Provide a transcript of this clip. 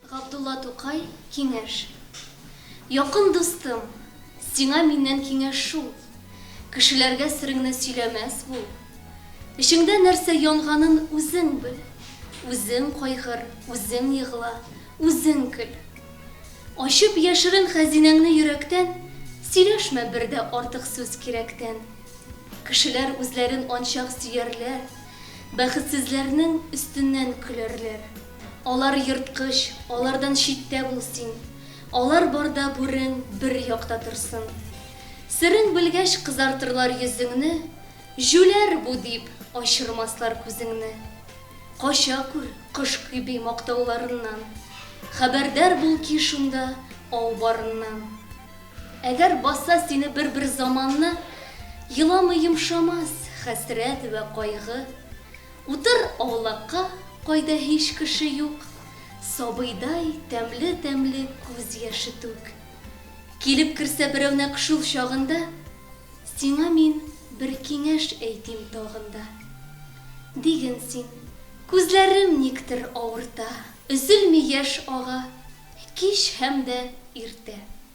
Габдулла Тукай, Киңәш. Якын дустым, сиңа миннән киңәш шул, Кешеләргә сереңне сөйләмәс бул. Эчеңдә нәрсә янганын үзең бел, Үзең кайгыр, үзең егла, үзең көл. Ачып яшерен хәзинәңне йөрәктән, Сөйләшмә бер дә артык сүз кирәктән. Кешеләр үзләрен анчак сөярләр, Бәхетсезләрнең өстеннән көләрләр. Алар ерткыч, алардан читтә бул син. Алар барда бүрең бер якта торсын. Серең белгәч кызартырлар йөзеңне, Җүләр бу дип, ачырмаслар күзеңне. Кача күр кош кеби мактауларыннан, Хәбәрдар бул ки шунда ау барыннан. Әгәр баса сине бер-бер заманны, Еламый йомшамас хәсрәт вә кайгы. Утыр аулакка, кайда һич кеше юк, Сабыйдай тәмле-тәмле күз яше түк. Килеп керсә берәү нәкъ шул чагында, Сиңа мин бер киңәш әйтим тагын да. Диген син, күзләрем никтер авырта, Өзелми яшь ага, кич һәм дә иртә.